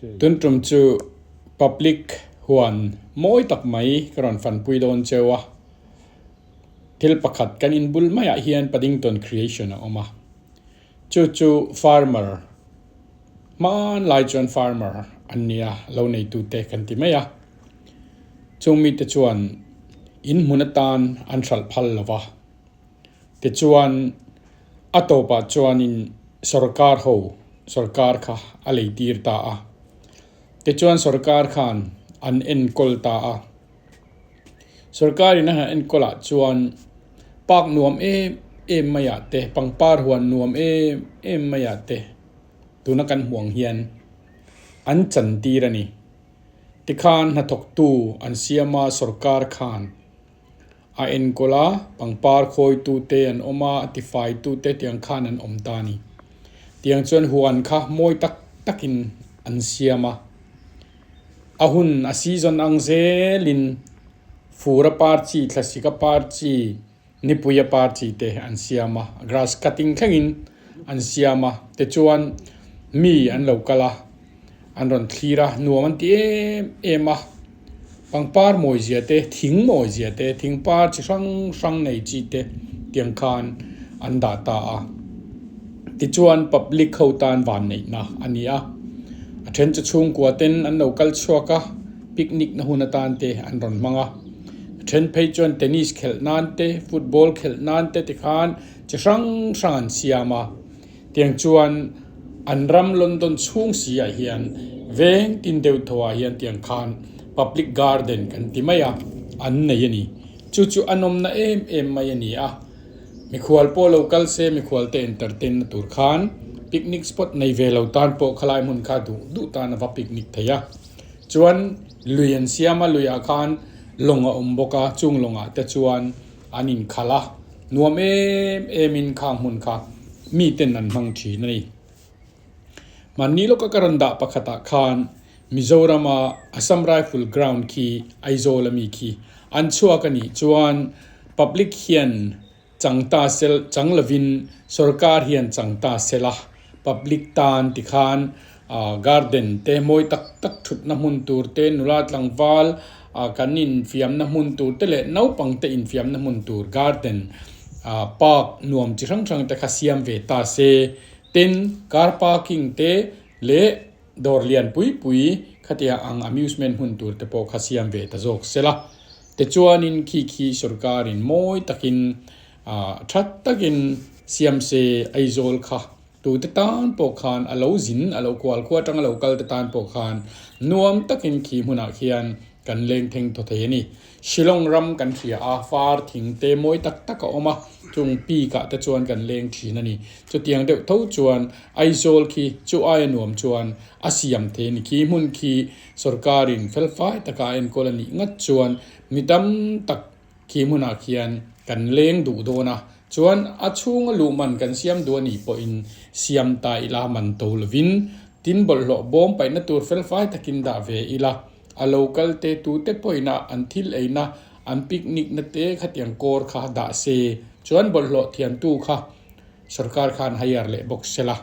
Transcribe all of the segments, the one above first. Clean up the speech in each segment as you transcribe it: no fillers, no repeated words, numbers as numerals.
Tun tum chu public huan mawi tak mai ka rawn fanpui dawn cheu a, thil pakhat kan inbul maiah hian Paddington Creation a awm a, chu chu farmer hmanlai chuan farmer an nia lo neitute kan ti mai a, chung mite chuan inhmun atan an hralh phal lo va. Tichuan, a tawpah chuanin sorkar ho, sorkar kha a lei tir ta a. Tichuan sorkar khan an enkawl ta a. Sorkarin a han enkawlah chuan park nuam em em maiah te, pangpar huan nuam em em maiah te tuna kan hmuh ang hian an chantir a ni. Tikhan hnathawktu an siam a sorkar khan. A enkawl a, pangpar khawitute an awm a, a tifaitute tiang khan an awm ta a ni. Tiang chuan huan kha mawi tak takin an siam a. A hun a season ang zelin fur a par chi, thlasik a par chi, nipui a par chi te an siam a, grass cutting thlengin an siam a. Tichuan mi an lo kal a. An rawn thlir a, nuam an ti em em a, pangpar mawi zia te, thing mawi zia te, thing par chi hrang hrang nei chi te tiang khan an dah ta a. Tichuan public ho tan van neihna a ni a, a then chu chhungkua ten an lo kal chhuak a, picnic na hun atan te an rawn hmang a, a then phei chuan tennis khelh nan te, football khelh nan te tikhan chi hrang hrang an siam a. Tiang chuan an ram London chhung si ah hian veng tin deuh tho ah hian tiang khan public garden kan ti mai a, an nei a ni. Chu chu a nawmna em em mai a ni a. Mikhual pawh lo kal se mikhual te entertain na tur khan picnic spot nei ve lo tan pawh khalai hmun kha duh duh tan a va picnic thei a. Chuan lui an siam a, luiah khan lawng a awm bawk a, chung lawngah te chuan an inkhalh a, nuam em em in khang hmun kha miten an hmang thin a ni. Mahni lawka ka rawn dah pakhatah khan Mizorama Assam Rifle Ground khi Aizawl ami khi an chhuak a nih chuan public hian chang ta sel chang lovin sorkar hian chang ta sela public tan tikhan ah garden te mawi tak tak thutna hmun tur te nula tlangval ah kan infiamna hmun tur te leh naupang te infiamna hmun tur garden ah park nuam chi hrang hrang te kha siam ve ta se tin car parking te leh dawr lian pui pui khatia ang amusement hmun tur te pawh kha siam ve ta zawk sela tichuanin khi khi sorkarin mawi takin ah tha takin siam se Aizawl kha. Tute tan pawh khan a lo zin, a lo kual khua atanga lo kal te tan pawh khan nuam takin khi hmunah khian kan leng theng thaw thei a ni. Shillong ram kan hria a, far thing te mawi tak tak a awm a, chung peak ah te chuan kan leng thin a ni. Chutiang deuh tho chuan Aizawl khi chu aia nuam chuan a siam thei a ni. Khi hmun khi sorkarin felfai taka a enkawl a nih ngat chuan mi tam tak Khi hmunah khian kan leng duh dawn a, chuan a chhunga luh man kan siam duh a nih pawhin siam ta ila man to lovin tin bawlhhlawh bawm paihna tur felfai takin dah ve ila, a lo kal te tute pawhina an thil eina an picnic na te khatiang kawr kha dah se, chuan bawlhhlawh thiantu kha sorkar khan hire leh bawk sela,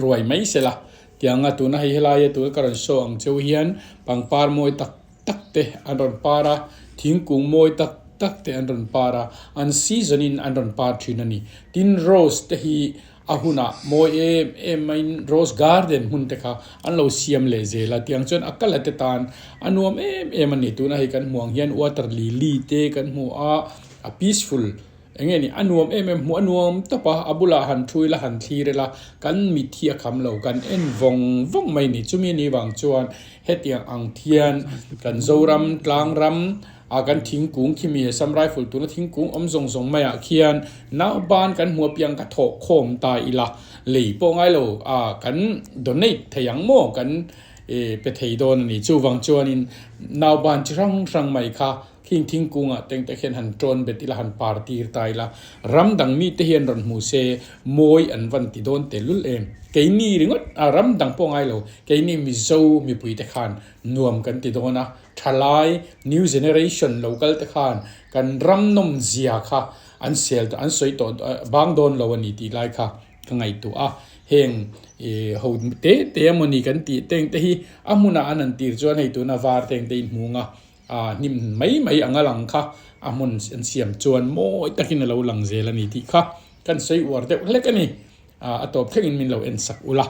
ruai mai sela, tianga tuna hei helaia tuna ka rawn show ang cheu hian pangpar mawi tak tak te an rawn par a, thingkung mawi tak tak te an rawn par a, an season in an rawn par thin a ni. Tin, rose te hi a hunah mawi em em maiin rose garden hmun te kha an lo siam leh zel a, tiang chuan a kala te tan a nuam em em a ni. Tuna hei kan hmuh ang hian water lily te kan hmu a, a peaceful Eng nge ni, a nuam em em, hmuh a nuam tawp a, a bulah han thu ila, han thlir ila, kan mit hi a kham lo, kan en vawng vawng mai ni. Chumi ni vang chuan hetiang ang thian kan Zoram tlang ram a kan thingkung khimi Assam Rifle tuna thingkung awm zawng zawng maiah khian nauban kan hmu apiang ka thawh khawm ta ila, lei pawh ngai lo a kan donate thei ang maw kan pe thei dawn a ni. Chuvang chuanin nauban chi hrang hrang mai kha Khing thingkungah teng te khian han tawn bet ila, han par tir ta ila, ram dang mite hian rawn hmu se mawi an van ti dawn tehlul em. Keini ringawt a ram dang pawh ngai lo, keini Mizo mipui te khan nuam kan ti dawn a, thalai, new generation, lo kal te khan kan ram nawm zia kha an sel an sawi tawh bang dawn lo a ni tih lai kha ka ngaihtuah a. Heng ih ho te te emawni kan tih te ang te hi a hmunah an han tir chuan hei tuna var te ang te in hmung a, ah hnim mai mai anga lang kha a hmun an siam chuan mawi takin a lo lang zel a ni tih kha kan sawi uar deuh hlek a ni. Ah a tawp thlengin min lo en sak ula.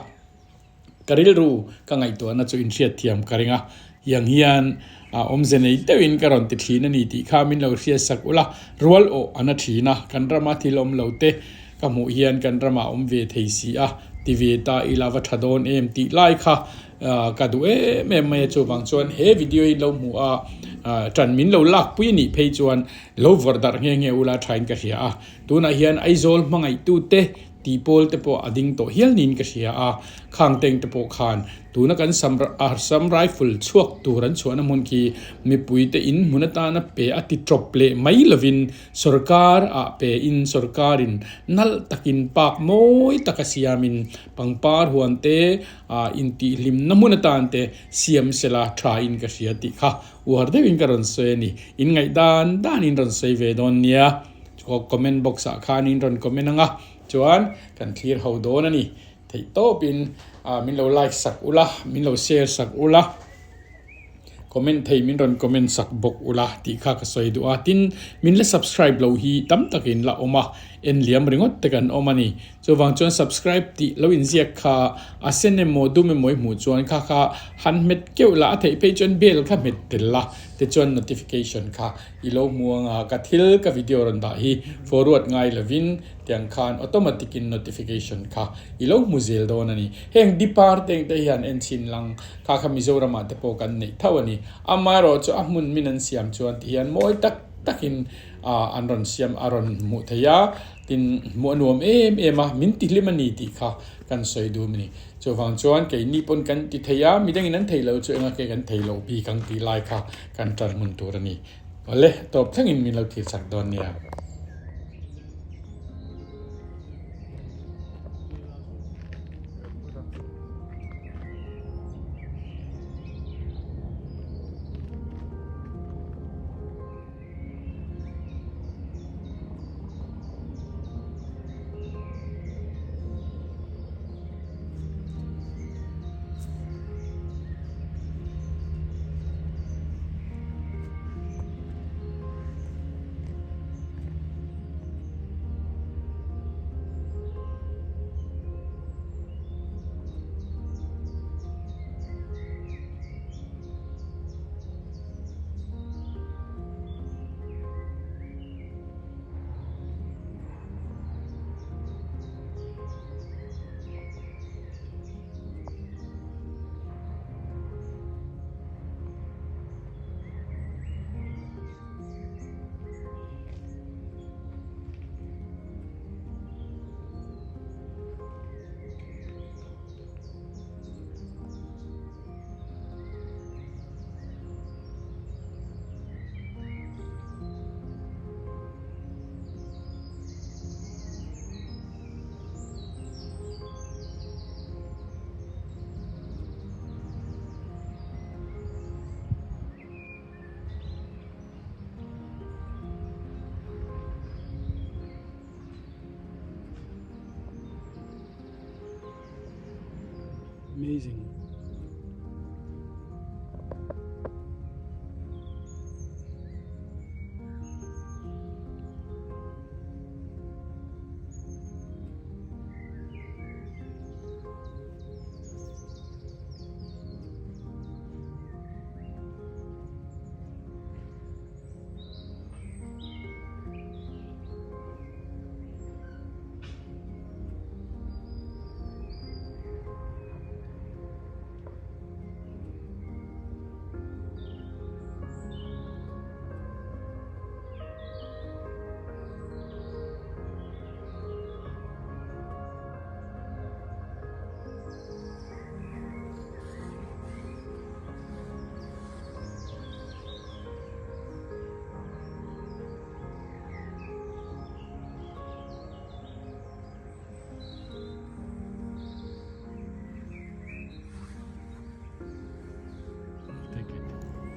Ka rilru ka ngaihtuahna chu inhriatthiam ka ring a, hiang hian awmze nei deuhin ka rawn ti thin a ni tih kha min lo hriatsak ula, rual awh a na thin a, kan rama thil awm lo te ka hmuh hian kan ramah awm ve thei si a, ti ve ta ila va tha dawn em tih lai kha ka duh em em mai a, chuvang chuan he video hi lo hmuh a tan min lo lakpui a nih phei chuan lo vawrh darh nghe nghe ula thain ka hria a, tunah hian Aizawl hmangaihtute Tih pawl te pawh a ding tawh hial niin ka hria a, khang teng te pawh khan tuna kan sam Assam Rifle chhuak tur an chhuahna hmun khi mipui te in hmun atana pe a ti tawp leh mai lovin sorkar ah pe in sorkar in nalh takin park mawi taka siamin pangpar huan te ah intihhlimna hmun atan te siam sela tha in ka hria tih kha uar deuhin ka rawn sawi a ni. In ngaih dan danin rawn sawi ve dawn nia. Comment box ah khanin rawn comment ang a, chuan kan thlir ho dawn a ni. Theih tawpin min lo like sak ula, min lo share sak ula, comment thei min rawn comment sak bawk ula tih kha ka sawi duh a. Tin, min la subscribe lo hi tam takin la awm a, en liam ringawt te kan awm a ni. Chuvang chuan subscribe tih lo inziak kha a sen emaw dum emaw i hmuh chuan kha kha han hmet keuh la, a theih phei chuan bell kha hmet tel la, tichuan notification kha I lo hmu anga ka thil ka video rawn dah hi forward ngai lovin tiang khan automatic in notification kha i lo hmu zel dawn a ni. Heng dipar te engte hian en chhin lang kha kha Mizoram ah te pawh kan neih tho a ni. Amaherawh chu a hmun min an siam chuan ti hian mawi tak takin an rawn siam a rawn hmuh thei a, tin hmuh a nuam em em a, min ti hlim a ni tih kha kan sawi dum a ni. Chuvang chuan keini pawn kan ti thei a, midangin an thei lo chu enga ke kan thei loh bik ang tih lai kha Kan ṭan hmun tur a ni. Awle, tawp thlengin min lo thil chak dawn nia. Amazing.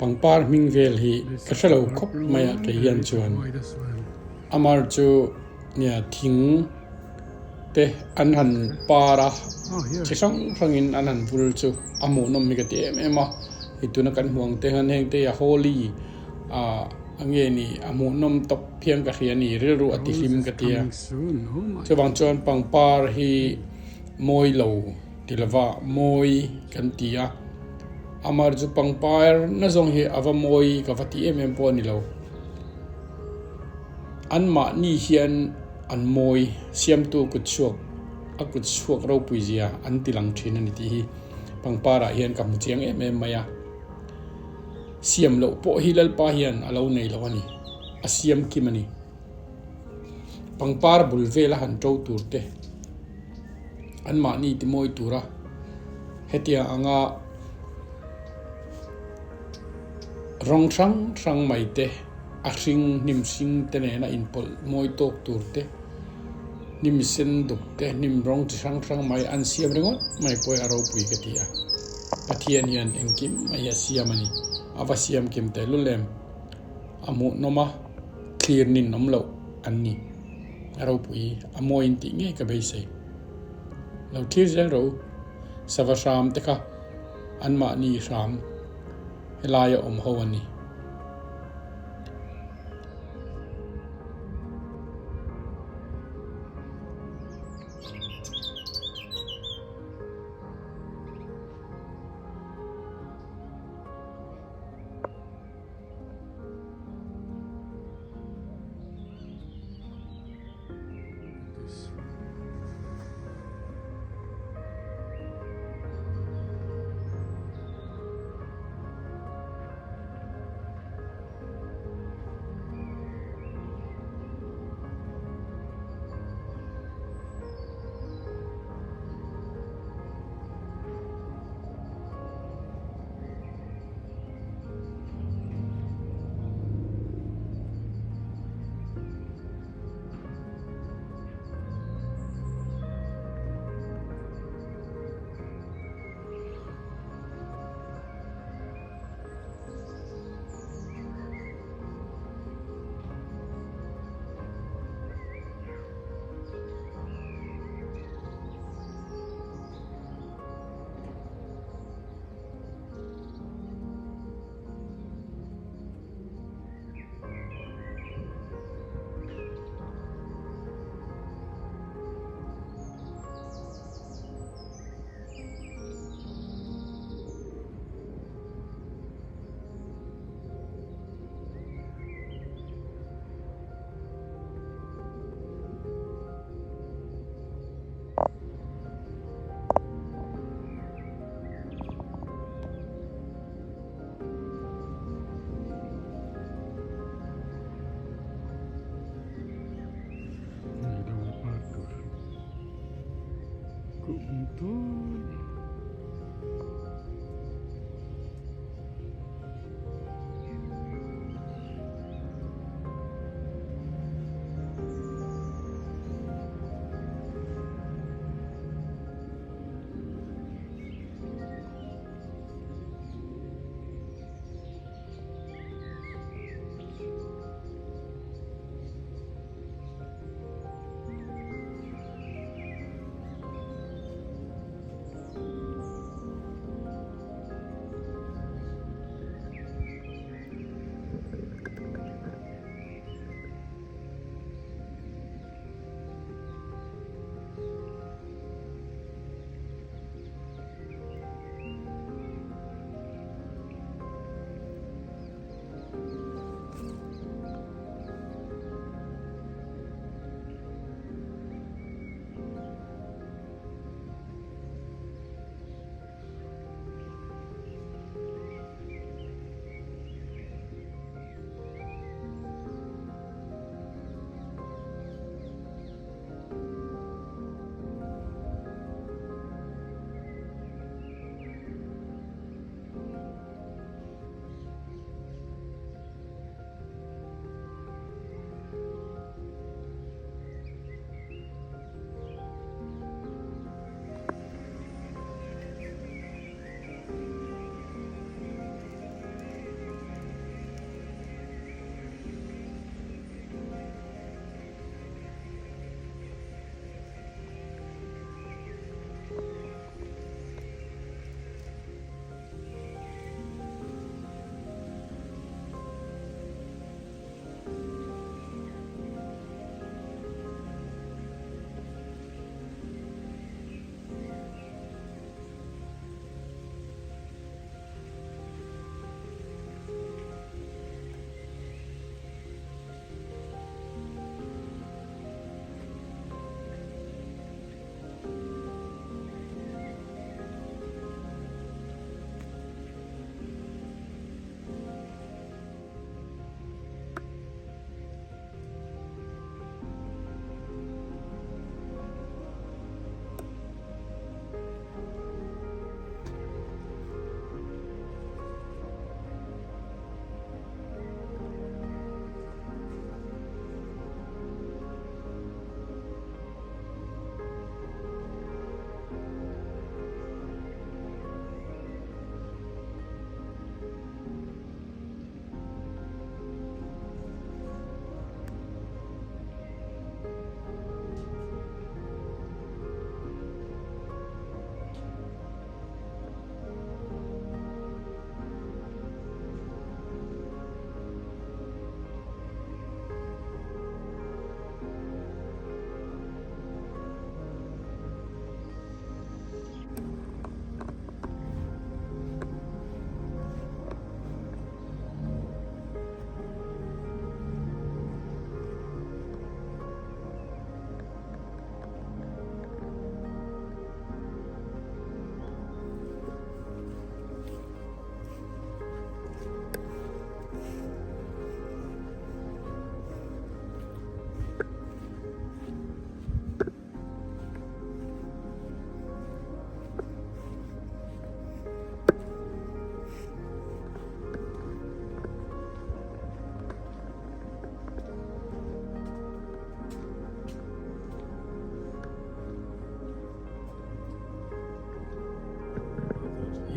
Pangpar hming vel hi ka hre lo khawp mai a kei hian chuan Amar chu nia thing. te an han par a chi hrang hrangin an han vul chu a hmuhnawm hi ka ti em em a hei tuna kan hmuh ang te hian heng te hi a holi ah nge ni a hmuhnawm tawp hian ka hria a ni rilru a ti hlim ka ti a chuvang chuan pangpar hi mawi lo ti lova mawi kan ti a amar chu pangpar na zawng hi a va mawi ka va ti em em pawh a ni lo. Anmahni hian an mawi siamtu kut chhuak a kut chhuak ropui zia an ti lang thin a ni tih hi pangpar ah hian ka hmu chiang em em mai a. Siam loh pawh hi Lalpa hian a lo nei lo a ni, a siam kim a ni. Pangpar bul vel a han to tur te anmahni ti mawi tura hetiang anga Rawng hrang hrang mai te, a hring hnim hring te nena inpawlh mawi tawk tur te, hnim sen duk te, hnim rawng chi hrang hrang mai an siam ringawt mai pawh hi a ropui ka ti a. Pathian hian engkim mai hi a siam a ni. A va siam kim tehlul em? A hmuhnawm a, thlir ninawm loh an ni. A ropui, a mawiin tih ngei ka beisei. Lo thlir zel rawh u. Sava hram te kha anmahni hram helaia awm ho a ni.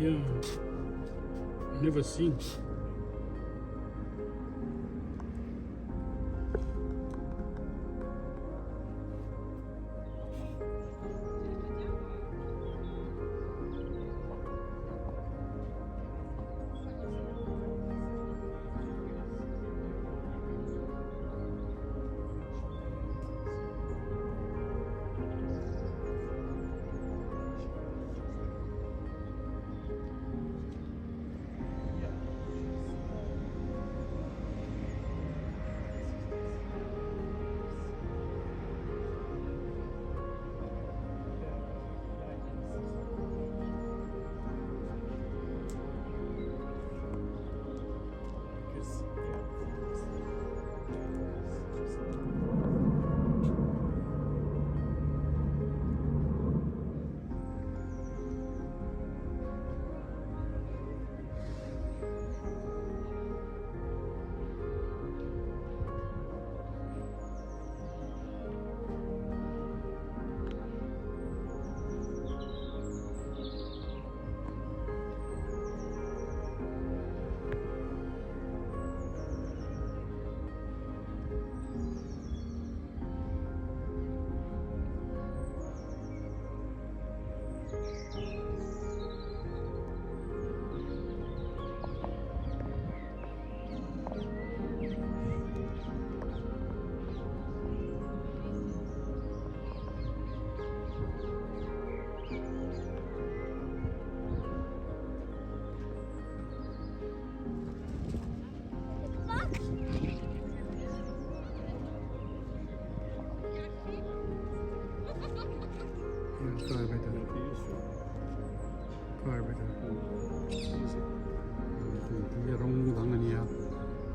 Yeah. Never seen.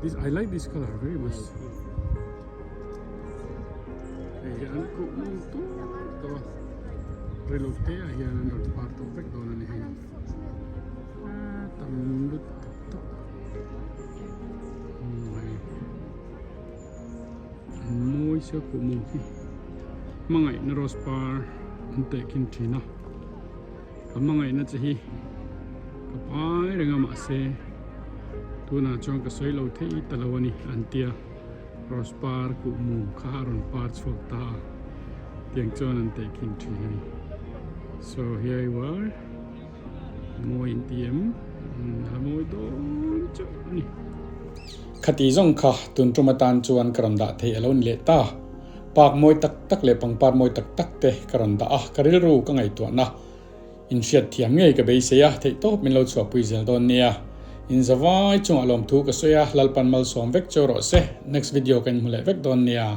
This I like this color very much. Hei an kuh mung tur tawh a reilo te ah hian an rawn par tawh vek dawn a ni hei tam lut tak tak hei an mawi sia kuh mung hi hmangaihna rose par an tehkhin thin a ka hmangaihna che hi ka pai reng a mahse tunah chuan ka sawi lo thei ta lo a ni an tia. Rose par kuh mum kha a rawn par chhuak ta a, tiang chuan an tehkhin thin a ni. So here you are, mawi in ti em? A la mawi dawn chauh a ni. Khati zawng kha tun tum atan chuan ka rawn dah theih a lo ni leh ta. Park mawi tak tak leh pangpar mawi tak tak te ka rawn dah a, ka rilru ka ngaihtuahna. Inhriat thiam ngei ka beisei a, theihtawp min lo chhuahpui zel dawn nia. In zavai chungah lawmthu ka sawi a, Lalpan malsawm vek cheu rawh se. Next video ka inhmu leh vek dawn nia.